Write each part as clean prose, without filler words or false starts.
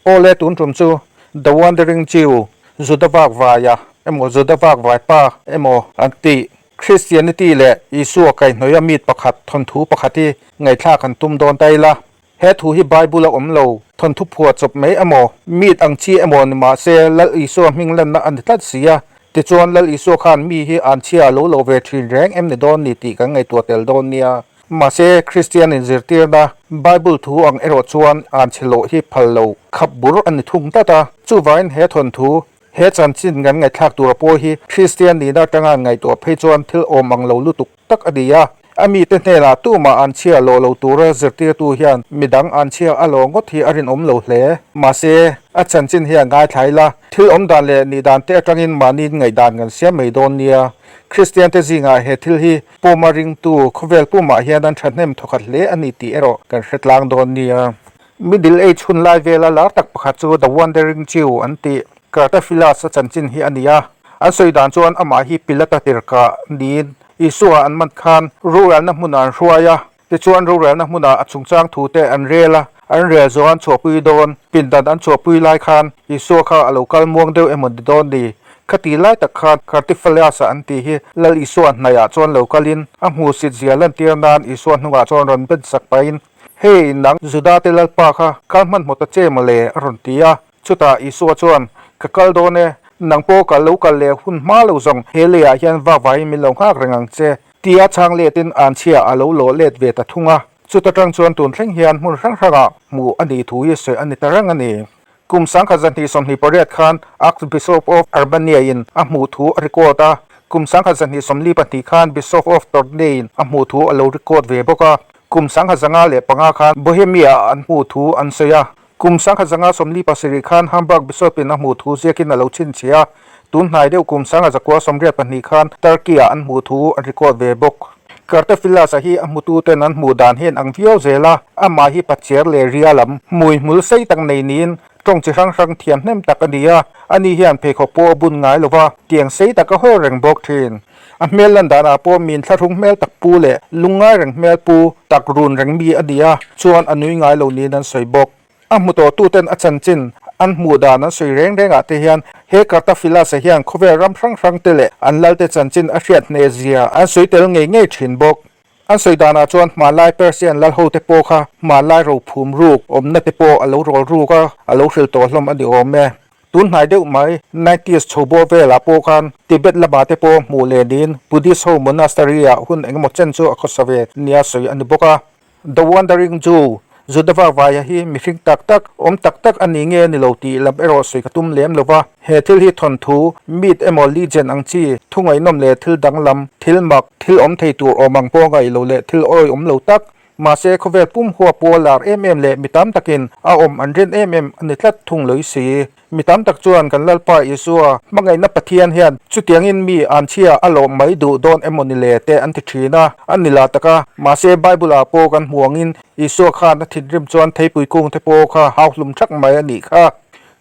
Awle tun tum chu The Wandering Jew, Juda vak vaia emaw Juda vak vaipa emaw an tih Christianity leh Isua kaihhnawih a mit pakhat thawnthu pakhat hi ngaihthlak han tum dawn ta ila. He thu hi Bible a awm lo, thawnthu phua chawp mai emaw, mit ang chi emaw ni mah se Lal Isua hming lanna a ni tlat si a. Tichuan Lal Isua khan mi hi an chhia a lo lo ve thin reng em ni dawn ni tih kan ngaihtuah tel dawn nia. Mahse, Kristian inzirtirna, Bible thu ang erawh chuan an chhe loh hi phal lo khap bur a ni thung tlat a. Chuvangin he thawnthu, he chanchin kan ngaihthlak tura pawh hi Kristian nihna atanga an ngaihtuah phei chuan thil awm ang lo lutuk tak a ni a. A mite hnenah tumah an chhia lawh lo tura zirtirtu hian midang an chhia a lawh ngawt hi a rinawm lo hle. Mahse, a chanchin hian ngaithla ila, thil awm dan leh nih dan te atangin mahni ngaihdan kan siam mai dawn nia. Kristiante zingah he thil hi Puma ringtu khawvel pumah hian an thahnem thawkhat hle a ni tih erawh kan hre tlang dawn nia. Middle Age hun lai vela lar tak pakhat chu The Wandering Jew an tih Cartaphilus-a chanchin hi a ni a. An sawi dan chuan amah hi Pilata tirhkah niin Isua an man khan rorelna hmunah an hruai a, tichuan rorelna hmunah a chungchang thute an rel a, an rel zawh an chhuahpui dawn. Pindan an chhuahpui lai khan Isua kha a lo kal muang deuh emaw ni dawn ni? Khati lai tak khan Cartiphalius-a an tih hi Lal Isua hnaihah chuan lo kalin a hmuhsit zia lantir nan Isua hnungah chuan rawn ben sak pahin, Hei, nang Judate Lalpa kha kal hmanhmawh ta che maw le? a rawn ti a. Chutah Isua chuan, Ka kal dawn e, nang pawh ka lo kal leh hun hma lo zawng he leiah hian vak vaiin min lo nghak reng ang che, tia chhang letin anchhia a lo lawh let ve ta thung a. Chuta tang chuan tun thleng hian hmun hrang hrangah hmuh a nih thu hi sawi a ni ta reng a ni. Kum 1928 khan Archbishop of Urbania-in a hmuh thu a record a, kum 1942 khan Bishop of Tournai-in a hmuh thu a lo record ve bawk a, kum 1905 khan Bohemia-ah an hmuh thu an sawi a, kum 1947 khan Hamburg Bishop-in a hmuh thu ziakin a lo chhinchhiah a, tun hnai deuh kum 1982 khan Turkey-ah an hmuh thu an record ve bawk. Cartaphilus-a hi a hmututen an hmuh dan hian ang viau zel a, amah hi pachiar leh ria lam, hmui hmul sei tak nei niin tawng chi hrang hrang thiam hnem tak a ni a, ani hian pheikhawk pawh a bun ngai lo va, tiang sei tak a hawl reng bawk thin. A hmel lan danah pawh min thlahrung hmel tak pu leh lungngai reng hmel pu tak run reng mi a ni a, chuan a nui ngai lo niin an sawi bawk. A hmu tawhtuten a chanchin an hmuh dan an sawi reng rengah te hian he Cartaphilus-a hian khawvel ram hrang hrang te leh an lalte chanchin a hriat hneh zia an sawi tel ngei ngei thin bawk. An sawi danah chuan hmanlai Persian lal hote pawh kha hmanlai rophum ruk awmna te pawh a lo rawl ruk a, a lo hrilh tawh hlawm a ni awm e. Tun hnai deuh mai nineties chho bawh velah pawh khan Tibet lamah te pawh hmuh leh niin Buddhist ho monastery-ah hun engemaw chen chu a khawsa ve nia sawi a ni bawk a. The Wandering Jew, Juda Vakvaia hi mihring tak tak, awm tak tak a ni nge ni lo tih lam erawh sawi ka tum lem lo va. He thil hi thawnthu, myth emaw legend ang chi, thu ngaihnawm leh thil danglam, thil mak, thil awm thei tur awm ang pawh ngaih lo leh thil awi awm lo tak, mahse khawvel pum hua pawh lar em em leh mi tam takin a awm an rin em em a ni tlat thung loi si. Mi tam tak chuan kan Lalpa Isua hmangaihna Pathian hian chutiangin mi an chhia a lawm mai duh dawn emaw ni le te an ti thin a, a ni lah tak a. Mahse Bible ah pawh kan hmu angin Isua khan a thinrim chuan theipui kung te pawh kha hau hlum thak mai a nih kha.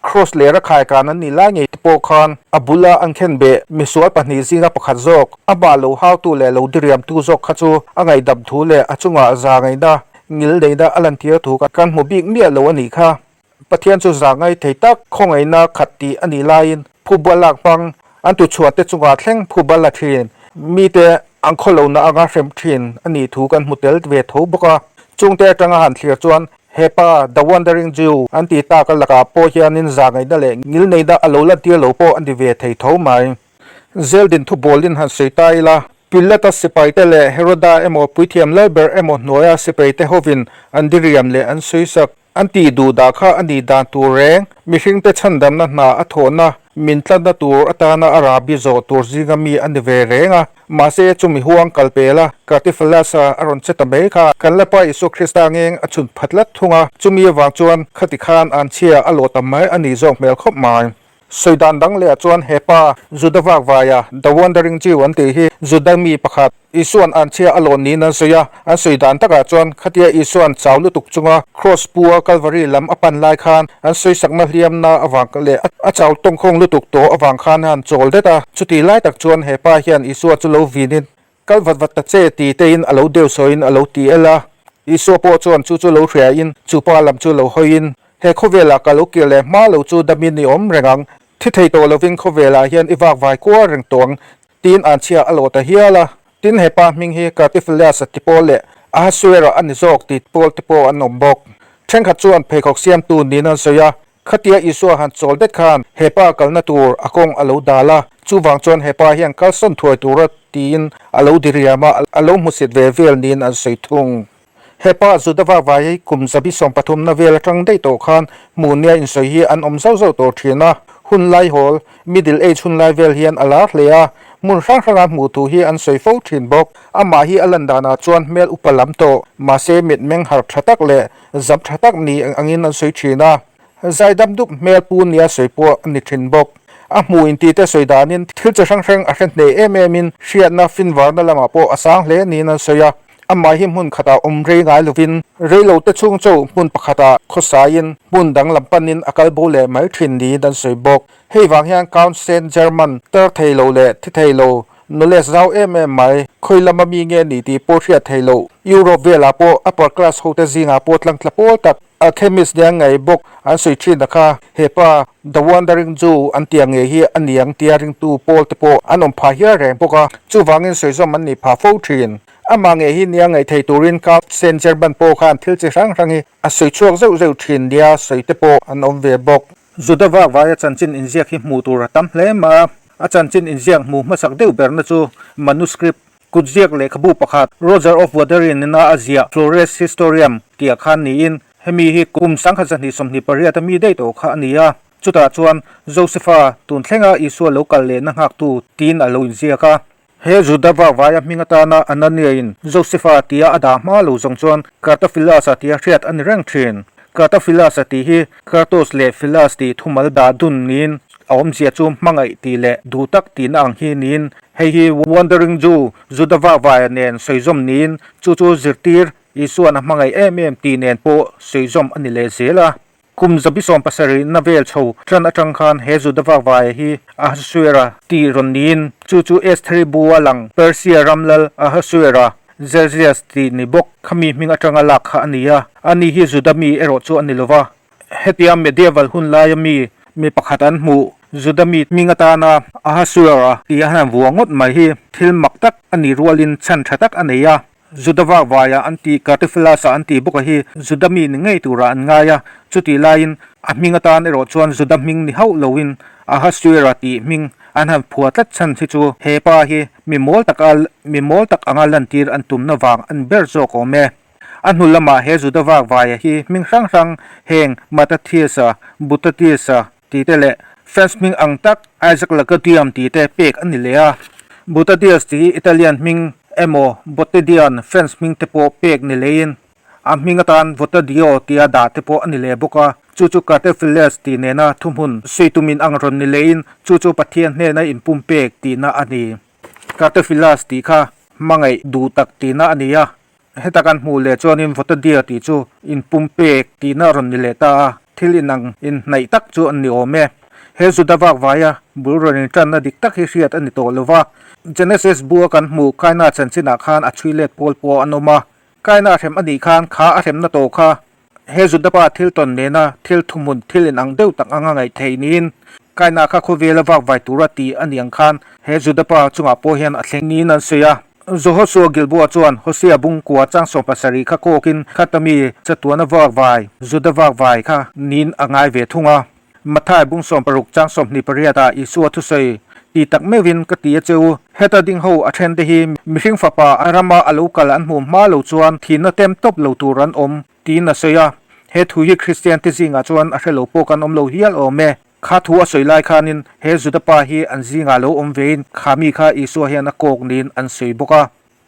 Kraws ler a khai kan an nih lai ngei te pawh khan a bula an khen beh misual pahnih zinga pakhat zawk, amah lo hautu leh lo diriamtu zawk kha chu a ngaihdam thu leh a chungah za ngaihna ngil neihna a lantir thu kan hmu bik miah lo a nih kha. Pathian chu za ngai thei tak khawngaihna khat tih a nih laiin phuba lak hmang an tuchhuah te chungah thleng phuba la thin mite an khawlohna anga hrem thin a nih thu kan hmu tel ve tho bawk a. Chungte atanga han thlir chuan hepa The Wandering Jew an tih tak a lakah pawh hianin za ngaihna leh ngilneihna a lo lantir lo pawh a ni ve thei tho mai. Zeldin thubawlin han sawi ta ila, Pilata sipaite leh Heroda emaw puithiam lalber emaw hnuaia sipaite hovin an diriam leh an sawisak an tih duh dah kha a nih dan tur reng, mihringte chhandamna hna a thawhna, min tlatna tur atana a rahbi zawh tur zinga mi a ni ve reng a. Mahse, chumi huang kal pela Cartiphilus-a a rawn che ta mai kha kan Lapa Isua Krista ngeng a chhun phat tlat thung a, chumi avang chuan khati khan an chhia a lawh tam mai a nih zawk hmel khawp mai. Sawi dan dang leh ah chuan he pa Juda vakvaia The Wandering Jew an tih hi Juda mi pakhat Isua'n an chhia a lawn niin an sawi a. An sawi dan takah chuan khatia Isua'n chau lutuk chunga Cross pu a Calvary lam a pan lai khan an sawisakna hliamna avang leh a chau tawngkhawng lutuk tawh avang khan a han chawl det a. Chutih lai tak chuan he pa hian Isua chu lo vinin Kal vat vat ta che ti tein a lo deuh sawiin a lo ti el a. Isua pawh chuan chu chu lo hriain chu pa lam chu lo hawiin. He khawvelah ka lo kir leh hma lo chu damin i awm reng ang. Thi thei tawh lovin khawvelah hian i vak vai kual reng tawh ang, tiin anchhia a lawh ta hial a. Tin, he pa hming hi Cartiphilius-a ti pawl leh Ahasuera a ni zawk ti pawl te pawh an awm bawk. Thenkhat chuan pheikhawk siamtu niin an sawi a, khatia Isua han chawl det khan he pa kalna tur a kawng a lo dal a, chuvang chuan he pa hian kalsawn thuai tura tiin a lo diriam a, a lo hmusit ve vel niin an sawi thung. He pa Juda vakvai hi kum zabi sawmpathumna vel atang daih tawh khan hmuh nia insawi hi an awm zauh zauh tawh thin a. Hun laihawl, Middle Age hun lai vel hian a lar hle a, hmun hrang hranga hmuh thu hi an sawi fo thin bawk. Amah hi a lan danah chuan hmel upa lam tawh, mahse mitmeng harh tha tak leh zam tha tak ni angin an sawi thin a. Zaidam dup hmel pu nia sawi pawh a ni thin bawk. A hmuh intite sawi danin thil chi hrang hrang a hre hneh em emin hriatna finvarna lamah pawh a sang hle niin an sawi a. Amah hi hmun khatah awm rei ngai lovin reilote chhung chu hmun pakhatah khawsaiin hmun dang lam panin a kal bo leh mai thin niin an sawi bawk. Hei vang hian Count Saint German tar thei lo leh thi thei lo knowledge zau em em mai, khawi lama mi nge ni tih pawh hriat thei loh. Europe velah pawh upper class hote zingah pawh tlangtla pawl tak Alchemist nia ngaih bawk an sawi thin a kha, he pa The Wandering Jew an tia ngei hi a ni ang tia ringtu pawl te pawh an awm phah hial reng bawk a, chuvangin sawizawm an nih phah fo thin. Amah ngei hi nia ngaih thei turin Count Saint German pawh khan thil chi hrang hrang hi a sawi chhuak zeuh zeuh thin nia sawi te pawh an awm ve bawk. Juda vak vaia chanchin inziak hi hmuh tur a tam hle mai a, a chanchin inziak hmuh hmasak deuh berna chu manuscript Kutziak lehkhabu pakhat, Roger of Wuthering ina a ziah Flores Historiam tih ah khan niin, hemi hi kum 1228 a mi daih tawh kha a ni a. Chutah chuan Josepha tun thlenga Isua lo kal lehna nghaktu tiin a lo inziak a. He Juda vakvaia hming atana Anania-in Josepha tia a dah hma lo zawng chuan Cartaphilus-a tia hriat a ni reng thin. Cartaphilus-a tih hi Kartos leh Philas tih thumal dah dun niin a awmzia chu hmangaih tih leh duh tak tihna ang hi niin hei hi Wandering Jew, Juda vakvaia nen sawizawm niin chu chu zirtir Isuan a hmangaih em em tih nen pawh sawizawm a ni leh zel a. Kum 170na vel chho tan atang khan he Juda vakvaia hi Ahasuera tih rawn niin chu chu Estheri bu a lang Persia ram lal Ahasuera Xerxes tih ni bawk khami hming atanga lak kha a ni a, ani hi Juda mi erawh chu a ni lo va. Hetia medieval hun laia mi mi pakhat an hmuh Juda mi hming atana Ahasuera tih a han vuah ngawt mai hi thil mak tak a nih rualin chhan tha tak a nei a. Juda vakvaia an tih Cartaphilus-a an tih bawka hi Juda mi ni ngei turah an ngai a, chutih laiin a hming atan erawh chuan Juda hming ni hauh loin Ahasuera tih hming an han phuah tlat chhan hi chu he pa hi mi mawl taka mi mawl tak anga lantir an tumna vang a ni ber zawk awm e. A hnu lamah he Juda vakvaia hi hming hrang hrang heng Mattathias-a, Butatias-a tih te leh French hming ang tak Isaac Lagodium tih te pek a ni leh a. Butatias tih hi Italian hming emaw Bottedian French hming te pawh pek ni leiin A hming atan Votadio tia dah te pawh a ni leh bawk a, chu chu Cartefiles tih nena thuhmun sawi tumin ang rawn ni lehin chu chu Pathian hnena inpumpek tihna a ni. Cartefiles tih kha hmangaih duh tak tihna a ni a, heta kan hmuh leh chuanin Votadio tih chu inpumpek tihna a rawn ni leh ta a, thil inang inhnaih tak chu an ni awm e. He Juda vakvaia bul rawn intanna dik tak hi hriat a ni tawh lo va, Genesis bu a kan hmuh Kaina chanchinah khan a chhui let pawl pawh an awm a, Kaina a hrem a nih khan kha a hremna tawh kha he Judapa thil tawn nena thil thuhmun thil inang deuh tak anga ngaih theih niin Kaina kha khawvela vakvai tura ti a nih ang khan he Judapa chungah pawh hian a thleng niin an sawi a. Jehoshua Gilboa chuan Hosea bungkua chang 17 kha kawkin khata mi chatuana vakvai Juda vakvai kha niin a ngai ve thung a. Matthai bung 16 chang 28 ah Isua thusawi ti tak meuhin ka ti a che u, heta ding ho a then te hi mihring fapa a rama a lo kal an hmuh hma lo chuan thihna tem tawp lo tur an awm tiin a sawi a. He thu hi Kristian te zingah chuan a hre lo pawh kan awm lo hial awm e. Kha thu a sawi lai khanin he Juda pa hi an zingah lo awm vein kha mi kha Isua hian a kawk niin an sawi bawk a.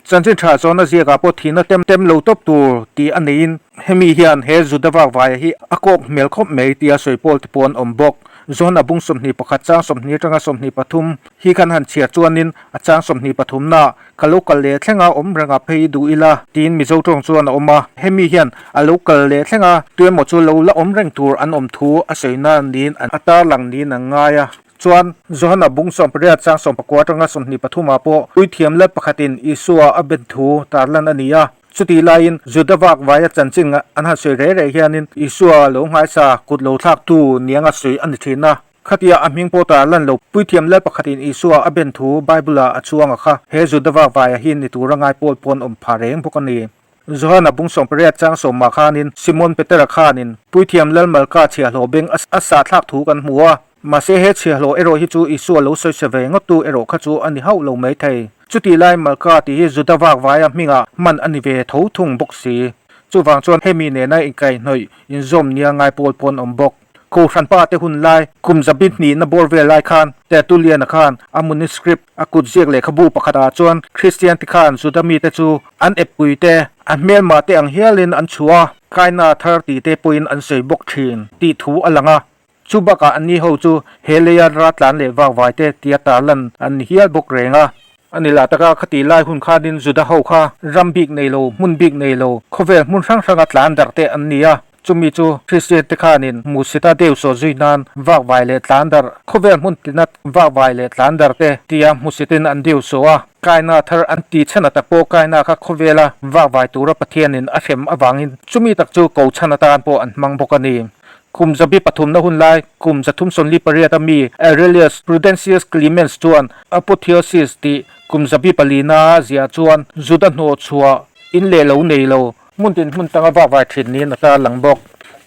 Chanchin tha chuan a ziakah pawh thihna tem tem lo tawp tur tih a neiin hemi hian he Juda vakvaia hi a kawk hmel khawp mai tia sawi pawl te pawh an awm bawk. John-a bung 21 chang 20 atanga 23 hi khan han chhiar chuanin a chang 23 naah ka lo kal leh thlenga awm rengah phei duh ila tiin Mizo tawng chuan a awm a. Hemi hian a lo kal leh thlenga tuemaw chu lo la awm reng tur an awm thu a sawina niin a tarlang niin an ngai a. Chuan, Johana bung 18 chang 19 atanga 23 ah pawh puithiam lal pakhatin Isua a ben thu tarlan a ni a. Chutih laiin Juda vak vaia chanchin an han sawi reh reh hianin Isua lo nghaisa kut lo thlaktu nianga sawi a ni thin a. Khatia a hming pawh tar lan lo puithiam lal pakhatin Isua a ben thu Bible-ah a chuang a kha he Juda vak vaia hi ni tura ngai pawl pawn awm pha reng bawk a ni. Johana bung 18 chang sawmah khanin Simon Petera khanin puithiam lal Malka chhiahhlawh beng a sah thlak thu kan hmu a. Mahse he chhiahhlawh erawh hi chu Isua lo sawisa ve ngawttu erawh kha chu a ni hauh lo mai thei. Chutih lai Malka tih hi Juda vak vaia hmingah hman a ni ve tho thung bawk si. Chuvang chuan hemi nena inkaihhnawih inzawm nia ngai pawl pawn awm bawk. Kohhran pa te hun lai kum zabi hnihna bawr vel lai khan Tertullian-a khan a manuscript a kut ziak lehkhabu pakhatah chuan Kristian te khan Juda mite chu an eppui te, an hmelmah te ang hialin an chhuah a, kaina thar tih te pawhin an sawi bawk thin tih thu a lang a. Chu bakah anni ho chu he leia ratlan leh vakvai te tia tarlan an ni hial bawk reng a. A ni lah taka khati lai hun khanin Juda ho kha ram bik nei lo, hmun bik nei lo, khawvel hmun hrang hranga tlan darh te an ni a. Chumi chu Kristian te khanin hmuhsita deuhsawh zui nan vakvai leh tlan darh, khawvel hmun tinat vakvai leh tlan darh te tia hmuhsitin an deuhsawh a. Kaina thar an ti chhan a tak pawh Kaina kha khawvela vakvai tura Pathianin a hrem avangin chumi tak chu ko chhan atan pawh an hmang bawk a ni. Kum zabi pathumna hun lai, kum 348 a mi Aurelius Prudentius Clemens chuan Apotheosis tih kum zabi palina a ziah chuan Juda hnawh chhuah in leh lo nei lo, hmun tin hmun tanga vakvai thin niin a tarlang bawk.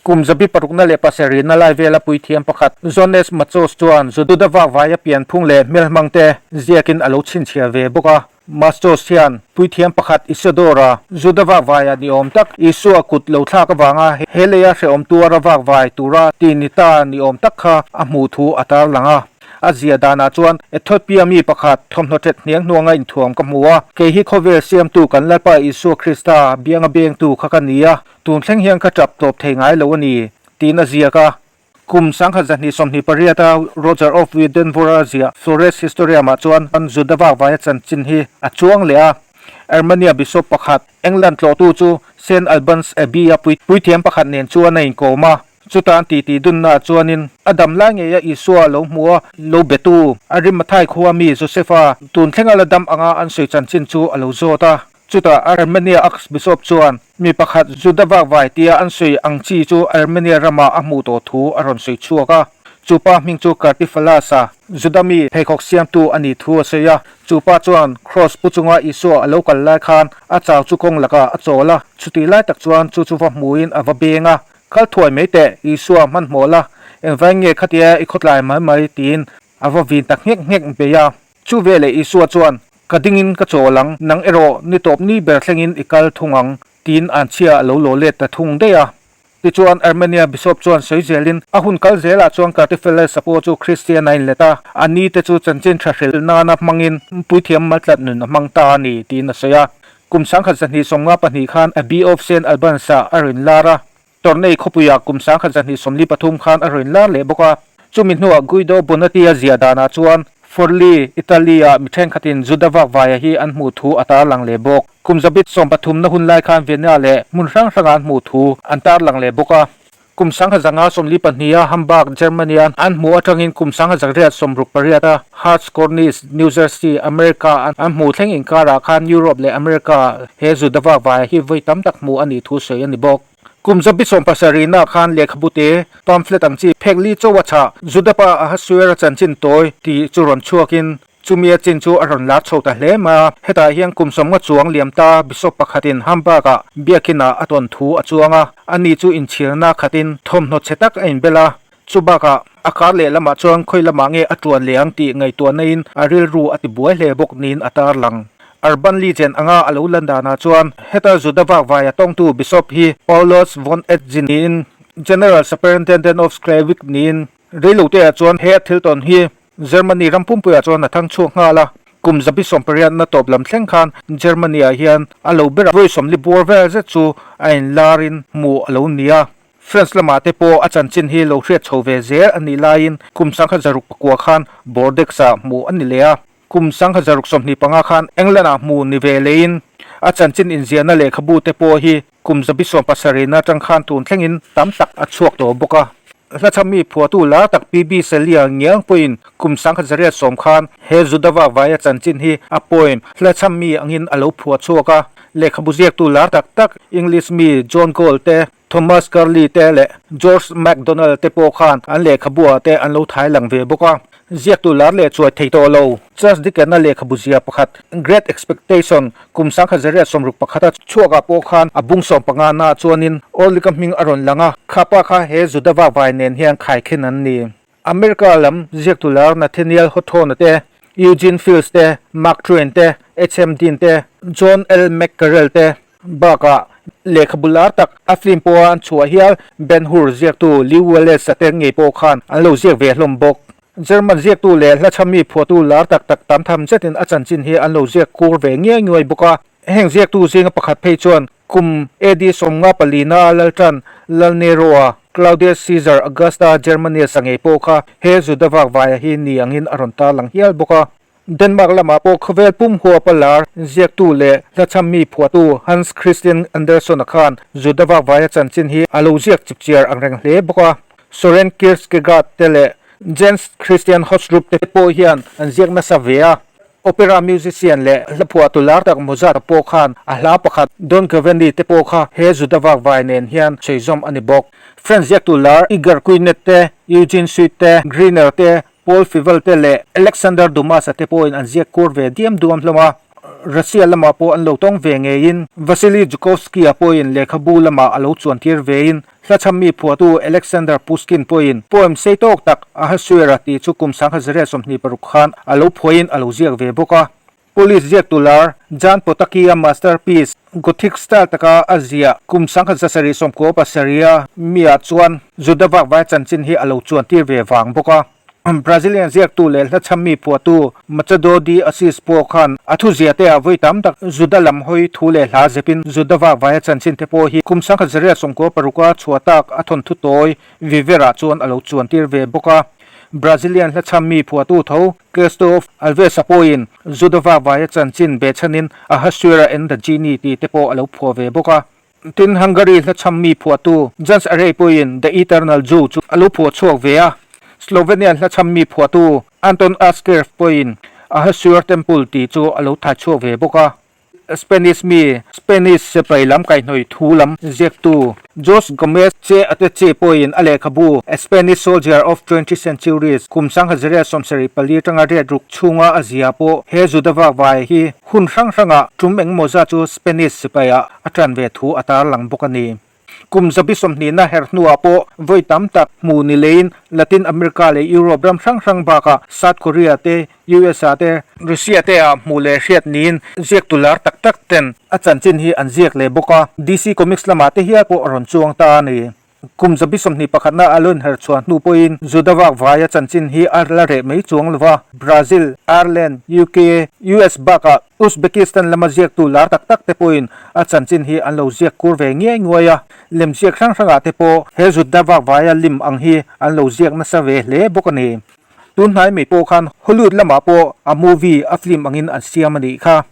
Kum zabi parukna leh pasarihna lai vela puithiam pakhat Jones Machos chuan Juda vakvaia pianphung leh hmelhmang te ziakin a lo chhinchhiah ve bawk a. Mastos hian puithiam pakhat Isidora, Juda vakvaia ni awm tak, Isua kut lo thlak avanga he leia hrehawm tuara vakvai tura ti ni ta ni awm tak kha a hmuh thu a tarlang a. A zia danah chuan Ethiopia mi pakhat thawmhnaw ṭet hniang hnuanga inthuam ka hmu a, kei hi khawvel siamtu kan Lalpa Isua Krista bianga bengtu kha ka ni a, tun thleng hian ka ṭap tawp thei ngai lo a ni, tiin a ziak a. Kum 1228 a Roger of Wiedenvora ziah Flores Historiam ah chuan Juda vakvaia chanchin hi a chuang leh a. Armenia bishop pakhat, England tlawhtu chu Saint Albans Abbey a puithiam pakhat nen chuan a inkawm a. Chuta an titi dunnaah chuanin a dam lai ngeia Isua lo hmu a, lo betu Arimathai khua mi Josefa tun thlenga la dam anga an sawi chanchin chu a lo zawt a. Chutah Armenia Archbishop chuan mi pakhat Juda vakvai tia an sawi ang chi chu Armenia ramah a hmuh tawh thu a rawn sawi chhuak a. Chu pa hming chu Kartifalas-a, Juda mi pheikhawk siamtu a nih thu a sawi a. Chu pa chuan Kraws pu chunga Isua a lo kal lai khan a chau chu kawng lakah a chawl a, chutih lai tak chuan chu chu va hmuhin a va beng a. Kal thuai mai teh, Isua hmanhmawh la, engvain nge khatia i khawtlai mai mai tiin a va vin ta nghek nghek bei a. Chu veleh Isua chuan, Ka dingin ka chawl ang, nang erawh ni tawp ni ber thlengin i kal thung ang, tiin anchhia a lo law let ta thung daih a. Tichuan Armenia Bishop chuan sawi zelin, a hun kal zelah chuan Cartifeles-a pawh chu Kristian a inlet a, a ni te chu chanchin tha hrilh nana hmangin puithiam maltlat nun a hmang ta a ni, tiin a sawi a. Kum 1292 khan Abbey of Saint Albans-ah a rawn lar a. Tournai khawpuiah kum 1243 khan a rawn lar leh bawk a. Chumi hnuah Guido Bonatti-a ziah danah chuan Forli, Italy-ah mi thenkhatin Juda vakvaia hi an hmuh thu a tarlang leh bawk. Kum zabit sawmpathumna hun lai khan Vienna leh hmun hrang hranga an hmuh thu an tarlang leh bawk a. Kum 1542-a Hamburg, Germany-a an hmuh atangin kum 1868-a Hartz Cornish, New Jersey, America-a an hmuh thleng inkarah khan Europe leh America he Juda vakvaia hi vawi tam tak hmuh a nih thu sawi a ni bawk. Kum zabi sawmpasarihna khan lehkhabu te, pamphlet ang chi phek li chaw a chhah, Judapa Ahasuera chanchin tawi tih chu rawn chhuakin chumi a chin chu a rawn lar chho ta hle mai a. Hetah hian kum sawmnga chuang liam ta Bishop pakhatin Hamburg-ah biakinah a tawn thu a chuang a, ani chu inchhirna khatin thawmhnaw chhe tak a inbel a. Chu bakah a kar lehlamah chuan khawi lamah nge a tuan leh ang tih ngaihtuahna-in a rilru a ti buai hle bawk niin a tarlang. Urban Legend anga a lo lan danah chuan heta Juda vakvaia tawngtu Bishop hi Paulus von Etzi niin General Superintendent of Schleswig niin reiloteah chuan he a thil tawn hi Germany ram pumpuiah chuan a thang chhuak nghal a. Kum zabi sawmpariatna tawp lam thleng khan Germany-ah hian a lo ber a, vawi sawmli buar vel zet chu a inlarin hmuh a lo ni a. France lamah te pawh a chanchin hi lo hriat chho ve zel a nih laiin kum 1604 khan Bordeaux-ah hmuh a ni leh a. Kum 1625 khan England-ah hmuh ni ve leiin a chanchin inziahna lehkhabu te pawh hi kum 17 atang khan tun thlengin tam tak a chhuak tawh bawk a. Hlachhami phuahtu lar tak PB Celia ngiang pawhin kum 1910 khan he Juda vakvaia chanchin hi a poem Hlachhami angin a lo phuah chhuak a. Lehkhabu ziaktu lar tak tak English mi John Gall te, Thomas Carlyle te leh George MacDonald te pawh khan an lehkhabuah te an lo thai lang ve bawk a. Ziaktu lar leh chuai thei tawh lo. Charles Dickens-a lehkhabu zia pakhat Great Expectation kum 1961 a chhuakah pawh khan a bung 15 na chuanin Orlick-a hming a rawn lang a, khapa kha he Juda vakvai nen hian khaikhin an ni. America lam ziaktu lar Nathaniel Hawthorne te, Eugene Fields te, Mark Twain te, HM Dean te, John L. McCarell te bakah lehkhabu lar tak a film pawha an chhuah hial Ben Hur ziaktu Lew Wallace-a te ngei pawh khan an lo ziak ve hlawm bawk. German ziaktu leh hlachhami phuahtu lar tak tak tam tham zetin a chanchin hi an lo ziak kur ve ngiai ngiai bawk a. Heng ziaktu zinga pakhat phei chuan kum AD 54 na Laltan Lal Nero-a Claudius Caesar Augusta Germanius-a ngei pawh kha he Juda vakvaia hi ni angin a rawn tarlang hial bawk a. Denmark lamah pawh khawvel pum huapa lar ziaktu leh hlachhammi phuahtu Hans Christian Andersen-a khan Juda vakvaia chanchin hi a lo ziak chipchiar angreng hle bawk a. Soren Kierkegaard te leh Jens Christian Hostrup te pawh hian an ziak nasa ve a. Opera musician leh hlaphuahtu lar tak Mozart-a pawh khan a hla pakhat Don Giovanni te pawh kha he Juda vakvai nen hian sawi zawm a ni bawk. French ziaktu lar Igar Quinet te, Eugene Swift te, Greener te, Paul Fevel te leh Alexander Dumas-a te pawhin an ziak kur ve diam duam hlawm a. Russia lamah pawh an lo tawng ve ngeiin Vasily Zhukovsky-a pawhin lehkhabu lamah a lo chuantir vein Hlachhammi phuahtu Alexander Pushkin pawhin poem sei tawk tak Ahasuera tih chu kum 1926 khan a lo phuahin a lo ziak ve bawk a. Polish ziaktu lar Jan Potocki-a masterpiece Gothic style taka a ziah kum 1797 miah chuan Juda vakvai chanchin hi a lo chuantir ve vang bawk a. Brazilian ziaktu leh hlachhammi phuahtu Machado de Assis pawh khan a thuzia te ah vawi tam tak Juda lam hawi thu leh hla zepin Juda vakvaia chanchin te pawh hi kum 1996 a chhuah tak a thawnthu tawi Viver ah chuan a lo chuantir ve bawk a. Brazilian hlachhammi phuahtu tho Castro Alves-a pawhin Juda vakvaia chanchin behchhanin Ahasuera and the Genie tih te pawh a lo phuah ve bawk a. Tin, Hungary hlachhammi phuahtu Jans Arey pawhin The Eternal Jew chu a lo phuah chhuak ve a. Slovenian hlachhammi phuahtu Anton Askerf pawhin Ahasuer Temple tih chu a lo thai chhuak ve bawk a. Spanish mi, Spanish sipai lam kaihhnawih thu lam ziaktu Jose Gomez Che Ateche pawhin a lehkhabu A Spanish Soldier of Twenty Centuries kum 1974 tanga riat ruk chhunga a zia pawh he Juda vakvai hi hun hrang hrangah tum engemaw zat chu Spanish sipaiah a ṭan ve thu a tarlang bawk a ni. Kum zabi sawmhnihna her hnuah pawh vawi tam tak hmuh ni leiin Latin America leh Europe ram hrang hrang bakah South Korea te, USA te, Russia te ah hmuh leh hriat niin ziaktu lar tak tak ten a chanchin hi an ziak leh bawk a, DC Comics lamah te hial pawh a rawn chuang ta a ni. Kum zabi sawmhnih pakhatna a lo inher chhuah hnu pawhin Juda vak vaia chanchin hi a la reh mai chuang lo va, Brazil, Ireland, UK, US bakah Uzbekistan lama ziaktu lar tak tak te pawhin a chanchin hi an lo ziak kur ve ngiai nguai a, lemziak hrang hrangah te pawh he Juda vak vaia lim ang hi an lo ziak nasa ve hle bawk a ni. Tun hnai mai pawh khan Hollywood lamah pawh a movie a film angin an siam a nih kha.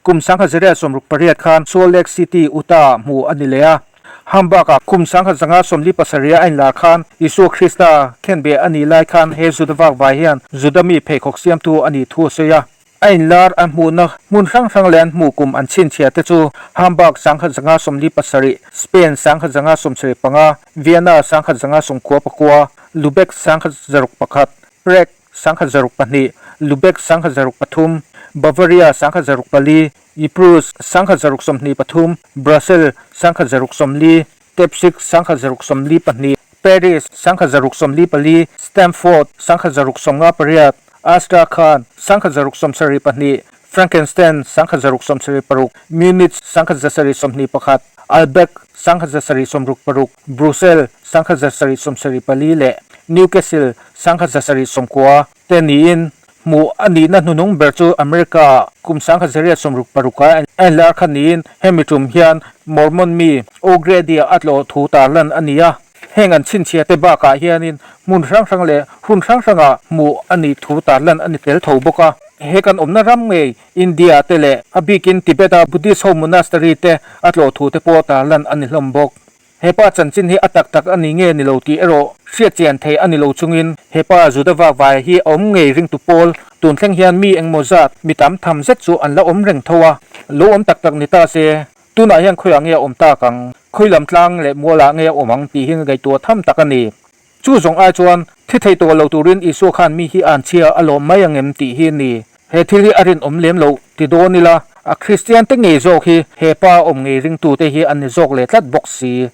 Kum 1968 khan Salt Lake City, Utah ah hmuh a ni leh a. Hamburg-ah kum 1947 a inlar khan Isua Krista khenbeh a nih lai khan he Juda vakvai hian Juda mi pheikhawk siamtu a nih thu a sawi a. A inlar an hmuhna hmun hrang hrang leh an hmuh kum an chhinchhiah te chu Hamburg 1957, Spain 1975, Vienna 1999, Lubeck 1961, Prague 1902, Lubeck 1903, Bavaria 1904, Ypres, 1923, Brussels, 1940, Tepsik, 1942, Paris, 1944, Stamford, 1958, Astrakhan, 1972, Frankenstein, 1976, Munich, 1921, Albeck, 1966, Brussels, 1974 leh Newcastle, 1990 te niin Hmuh a nihna hnunung ber chu America-ah kum 1966 a enlar kha niin hemi tum hian Mormon mi O'Grady-a a tlawh thu tarlan a ni a. Heng an chhinchhiah te bakah hianin hmun hrang hrang leh hun hrang hrangah hmuh a nih thu tarlan a ni tel tho bawk a. He kan awmna ram ngei India te leh a bikin Tibet-a Buddhist ho monastery te a tlawh thu te pawh tarlan a ni hlawm bawk. He pa chanchin hi a tak tak a ni nge ni lo tih erawh hriat chian thei a ni lo chungin he pa Juda vakvai hi a awm ngei ringtu pawl tun thleng hian mi engmaw zat mi tam tham zet chu an la awm reng tho a, lo awm tak tak ni ta se. Tunah hian khawiah nge a awm tak ang? Khawi lam tlang leh mualah nge a awm ang tih hi ngaihtuah tham tak a ni. Chu zawng ai chuan thi thei tawh lo turin Isua khan mi hi an chhia a lawm mai ang em tih hi a ni. He thil hi a rinawm lem lo ti dawn ila, a Kristian te ngei zawk hi he pa awm ngei ringtute hi an ni zawk leh tlat bawk si.